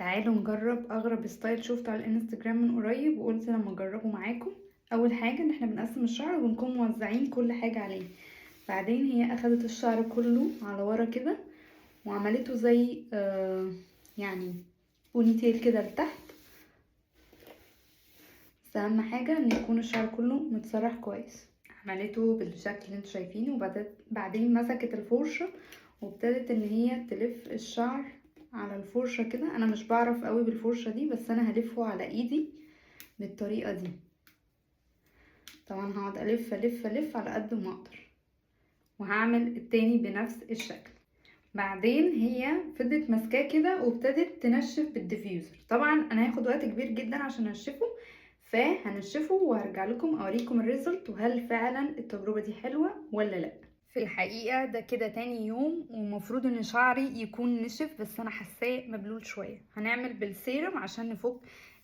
تعالوا نجرب اغرب style شفته على الانستجرام من قريب وقلت لما اجربه معاكم. اول حاجة ان احنا بنقسم الشعر وبنكون موزعين كل حاجة عليه. بعدين هي اخدت الشعر كله على ورا كده وعملته زي ponytail كده لتحت، بس اهم حاجة ان يكون الشعر كله متسرح كويس. عملته بالشكل اللي انتوا شايفينه، وبعدين مسكت الفرشة وابتدت ان هي تلف الشعر على الفرشة كده. انا مش بعرف قوي بالفرشة دي، بس انا هلفه على ايدي بالطريقة دي. طبعا هقعد الف الف الف على قد ما اقدر، وهعمل التاني بنفس الشكل. بعدين هي فضلت ماسكاه كده وابتدت تنشف بال diffuser. طبعا انا هاخد وقت كبير جدا عشان انشفه، فهنشفه وهرجع لكم اوريكم ال result وهل فعلا التجربة دي حلوة ولا لا. في الحقيقة ده كده تاني يوم، ومفروض ان شعري يكون نشف، بس انا حاساه مبلول شوية. هنعمل بالسيرم عشان نفك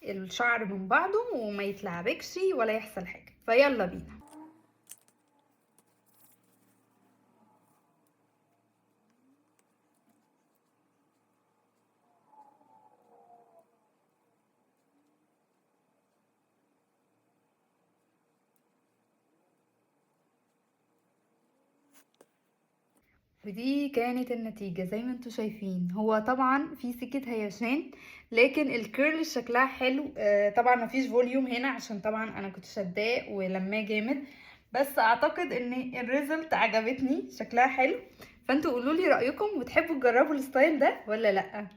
الشعر من بعضه وما يتلعبكش ولا يحصل حاجة. فيلا بينا. ودي كانت النتيجة زي ما انتوا شايفين. هو طبعا في سكة هيشان، لكن ال curl شكلها حلو. طبعا مفيش volume هنا عشان طبعا انا كنت شداه ولماه جامد، بس اعتقد ان ال result عجبتني، شكلها حلو. فانتوا قولوا لي رأيكم، وتحبوا تجربوا ال style ده ولا لا.